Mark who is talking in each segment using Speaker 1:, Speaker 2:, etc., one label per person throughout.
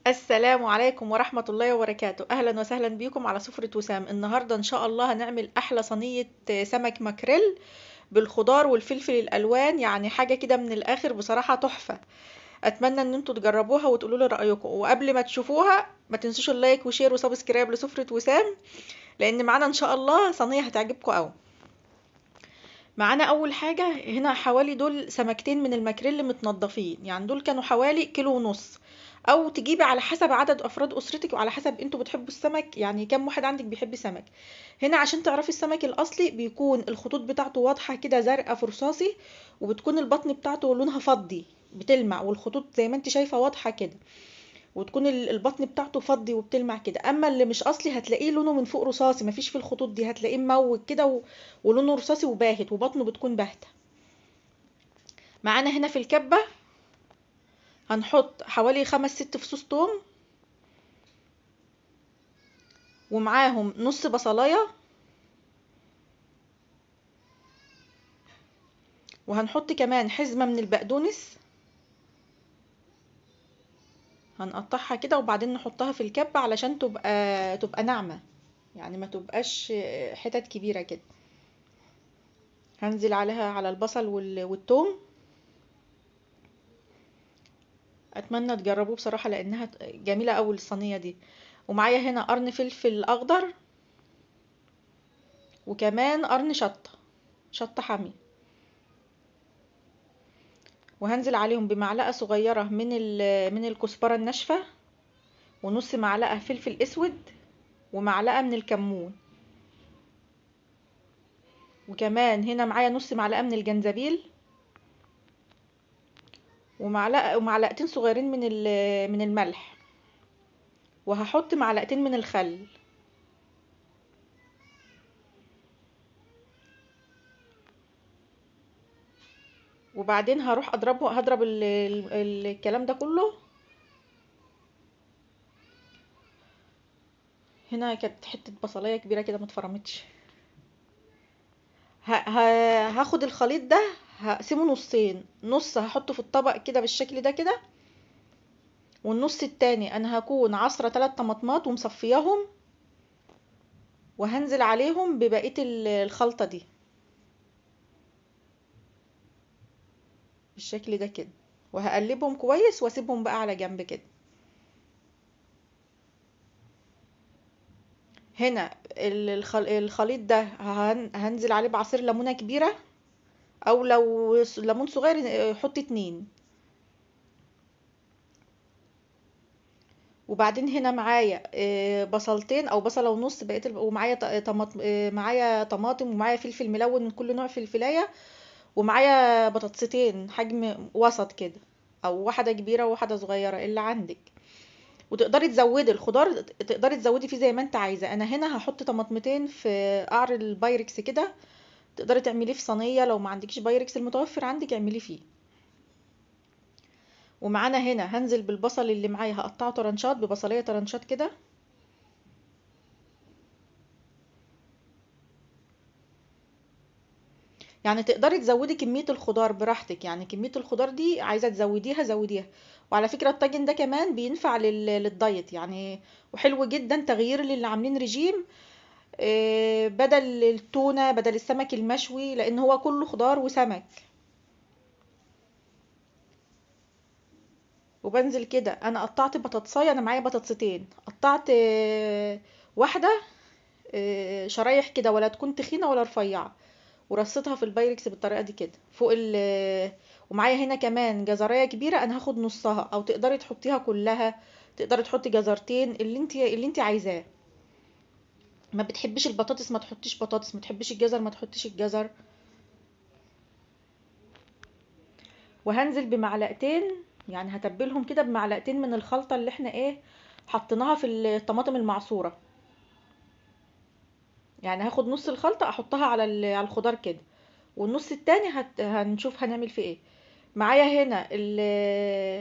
Speaker 1: السلام عليكم ورحمة الله وبركاته. أهلا وسهلا بكم على سفرة وسام. النهاردة إن شاء الله هنعمل أحلى صينية سمك ماكريل بالخضار والفلفل الألوان، يعني حاجة كده من الآخر بصراحة تحفة. أتمنى إن انتوا تجربوها وتقولوا لي رأيكم، وقبل ما تشوفوها ما تنسوش ال like و share و subscribe لسفرة وسام، لأن معانا إن شاء الله صينية هتعجبكم أوي. معانا أول حاجة هنا حوالي دول سمكتين من الماكريل متنضفين، يعني دول كانوا حوالي 1.5 كيلو، او تجيبي على حسب عدد افراد اسرتك وعلى حسب انتوا بتحبوا السمك، يعني كم واحد عندك بيحب سمك. هنا عشان تعرفي السمك الاصلي بيكون الخطوط بتاعته واضحة كده زرقاء في رصاصي، وبتكون البطن بتاعته لونها فضي بتلمع، والخطوط زي ما انت شايفه واضحة كده، وتكون البطن بتاعته فضي وبتلمع كده. اما اللي مش اصلي هتلاقيه لونه من فوق رصاصي، مفيش في الخطوط دي، هتلاقيه مموج كده ولونه رصاصي وباهت، وبطنه بتكون باهته. معانا هنا في الكبه هنحط حوالي 5-6 فصوص توم، ومعاهم نص بصلايه، وهنحط كمان حزمه من البقدونس هنقطعها كده، وبعدين نحطها في الكبه علشان تبقى ناعمة، يعني ما تبقاش حتت كبيرة كده. هنزل عليها على البصل والثوم. اتمنى تجربوه بصراحة لانها جميلة قوي الصينية دي. ومعايا هنا قرن فلفل اخضر، وكمان قرن شطه حامية، وهنزل عليهم بمعلقه صغيرة من الكزبره الناشفه، ونص معلقه فلفل اسود، ومعلقة من الكمون، وكمان هنا معايا نص معلقه من الجنزبيل، ومعلقتين صغيرين من الملح، وهحط معلقتين من الخل. وبعدين هروح هضرب الكلام ده كله. هنا كانت حتة بصلاية كبيرة كده ما اتفرمتش. هاخد الخليط ده هقسمه نصين، نص هحطه في الطبق كده بالشكل ده كده، والنص التاني انا هكون عصره 3 طماطمات ومصفياهم، وهنزل عليهم ببقية الخلطة دي بالشكل ده كده، وهقلبهم كويس واسيبهم بقى على جنب كده. هنا الخليط ده هنزل عليه بعصير ليمونه كبيرة، او لو ليمون صغير حطي 2. وبعدين هنا معايا بصلتين او بصله ونص بقيت، ومعايا طماطم، معايا طماطم، ومعايا فلفل ملون من كل نوع فلفلايه، ومعايا بطاطستين حجم وسط كده، او واحدة كبيرة وواحدة صغيرة اللي عندك. وتقدري تزودي الخضار، تقدري تزودي فيه زي ما انت عايزه. انا هنا هحط طماطمتين في قعر البايركس كده، تقدري تعمليه في صينية لو ما عندكيش بايركس، المتوفر عندك اعمليه فيه. ومعانا هنا هنزل بالبصل اللي معايا، هقطعه طرنشات ببصليه طرنشات كده، يعني تقدري تزودي كمية الخضار براحتك، يعني كمية الخضار دي عايزه تزوديها زوديها. وعلى فكرة الطاجن ده كمان بينفع للدايت يعني، وحلو جدا تغيير للي عاملين رجيم، بدل التونه بدل السمك المشوي، لان هو كله خضار وسمك. وبنزل كده، انا قطعت بطاطسايه، انا معايا بطاطستين، قطعت واحدة شرايح كده، ولا تكون تخينة ولا رفيعة، ورصيتها في البايركس بالطريقة دي كده فوق ومعايا هنا كمان جزرايه كبيرة، انا هاخد نصها، او تقدري تحطيها كلها، تقدري تحطي جزرتين اللي انت عايزاه. ما بتحبيش البطاطس ما تحطيش بطاطس، ما تحبيش الجزر ما تحطيش الجزر. وهنزل بمعلقتين، يعني هتبلهم كده بمعلقتين من الخلطة اللي احنا حطيناها في الطماطم المعصوره، يعني هاخد نص الخلطة احطها على الخضار كده، والنص التاني هنشوف هنعمل فيه ايه. معايا هنا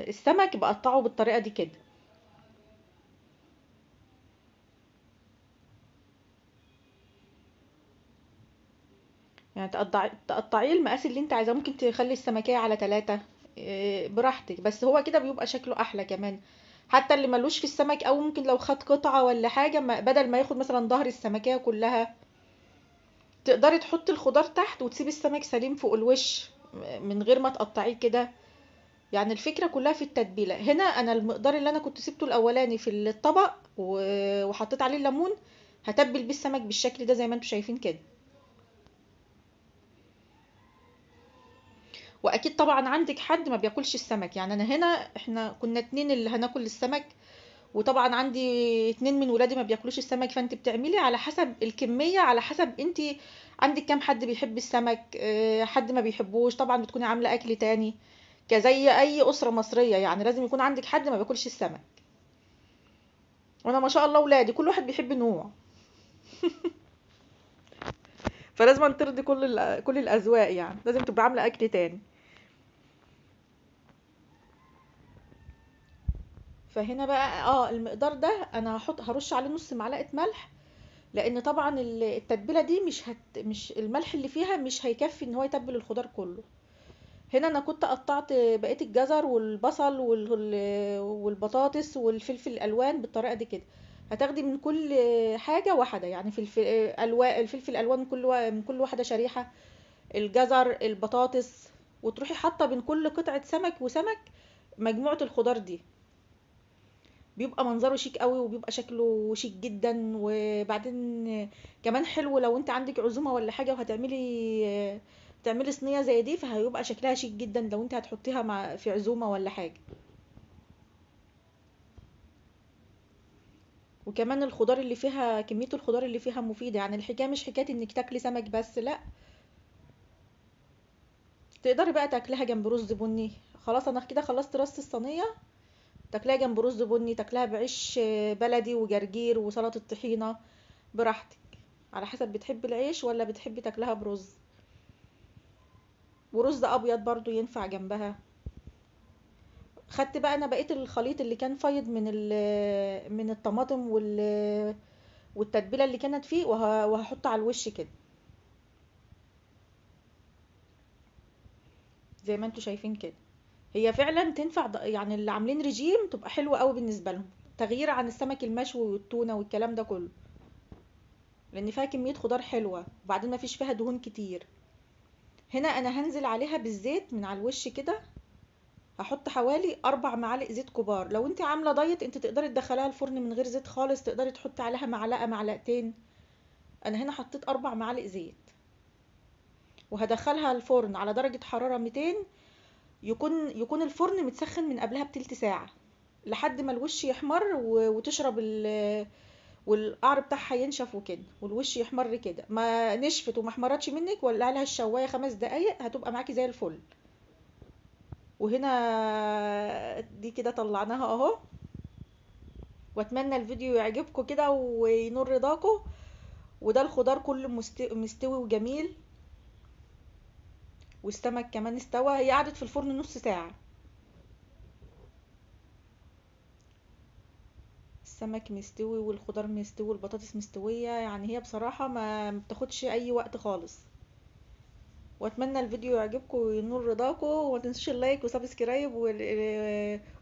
Speaker 1: السمك بقطعه بالطريقة دي كده، يعني تقطعيه المقاس اللي انت عايزاه، ممكن تخلي السمكيه على 3 براحتك، بس هو كده بيبقى شكله احلى كمان، حتى اللي ملوش في السمك او ممكن لو خد قطعة ولا حاجة، بدل ما ياخد مثلا ظهر السمكية كلها، تقدري تحطي الخضار تحت وتسيبي السمك سليم فوق الوش من غير ما تقطعيه كده. يعني الفكرة كلها في التتبيلة. هنا انا المقدار اللي انا كنت سبته الاولاني في الطبق وحطيت عليه الليمون، هتبل بيه السمك بالشكل ده زي ما انتم شايفين كده. واكيد طبعا عندك حد ما بياكلش السمك، يعني انا هنا احنا كنا 2 اللي هناكل السمك، وطبعا عندي 2 من ولادي ما بياكلوش السمك، فانت بتعملي على حسب الكمية، على حسب انت عندك كام حد بيحب السمك، حد ما بيحبوش. طبعا بتكوني عاملة اكل تاني كزي اي اسرة مصرية، يعني لازم يكون عندك حد ما بياكلش السمك. وانا ما شاء الله ولادي كل واحد بيحب نوع فلازم ترضي كل الاذواق، يعني لازم تبقى عاملة اكل تاني. فهنا بقى المقدار ده انا هرش عليه نص معلقة ملح، لان طبعا التتبيلة دي مش الملح اللي فيها مش هيكفي ان هو يتبل الخضار كله. هنا انا كنت قطعت بقية الجزر والبصل والبطاطس والفلفل الالوان بالطريقة دي كده. هتاخدي من كل حاجة واحدة، يعني الفلفل الالوان من كل واحدة شريحة، الجزر، البطاطس، وتروحي حاطة بين كل قطعة سمك وسمك مجموعة الخضار دي. بيبقى منظره شيك قوي وبيبقى شكله شيك جدا. وبعدين كمان حلو لو انت عندك عزومة ولا حاجة وهتعملي صينية زي دي، فهيبقى شكلها شيك جدا لو انت هتحطيها في عزومة ولا حاجة. وكمان الخضار اللي فيها، كمية الخضار اللي فيها مفيدة، يعني الحكاية مش حكاية انك تاكلي سمك بس، لا تقدري بقى تاكليها جنب رز بني. خلاص انا كده خلصت رص الصينية، تاكليها جنب رز بني، تاكليها بعيش بلدي وجرجير وسلطة طحينة، براحتك على حسب بتحبي العيش ولا بتحبي تاكلها برز. ورز ابيض برضو ينفع جنبها. خدت بقى انا بقية الخليط اللي كان فايض من الطماطم والتتبيلة اللي كانت فيه، وهحطه على الوش كده زي ما انتوا شايفين كده. هي فعلا تنفع يعني اللي عاملين رجيم تبقى حلوة قوي بالنسبة لهم، تغيير عن السمك المشوي والتونة والكلام ده كله، لان فيها كمية خضار حلوة، وبعدين ما فيش فيها دهون كتير. هنا انا هنزل عليها بالزيت من على الوش كده، هحط حوالي 4 معالق زيت كبار. لو انت عاملة دايت انت تقدري تدخليها الفرن من غير زيت خالص، تقدري تحطي عليها معلقة معلقتين. انا هنا حطيت 4 معالق زيت، وهدخلها الفرن على درجة حرارة 200، يكون الفرن متسخن من قبلها بتلت ساعة لحد ما الوش يحمر وتشرب والقعر بتاعها ينشف وكده، والوش يحمر كده. ما نشفت وما احمرتش منك، ولع لها الشواية 5 دقايق هتبقى معاكي زي الفل. وهنا دي كده طلعناها اهو. واتمنى الفيديو يعجبكم كده وينور رضاكم. وده الخضار كله مستوي وجميل، والسمك كمان استوى. هي قعدت في الفرن نص ساعة. السمك مستوي والخضار مستوي والبطاطس مستوية، يعني هي بصراحة ما بتاخدش اي وقت خالص. واتمنى الفيديو يعجبكم وينور رضاكم، وما تنسوش ال like و subscribe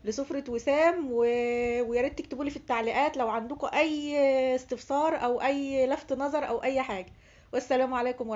Speaker 1: لسفرة وسام، ويا ريت تكتبوا لي في التعليقات لو عندكم اي استفسار او اي لفت نظر او اي حاجة. والسلام عليكم ورحمة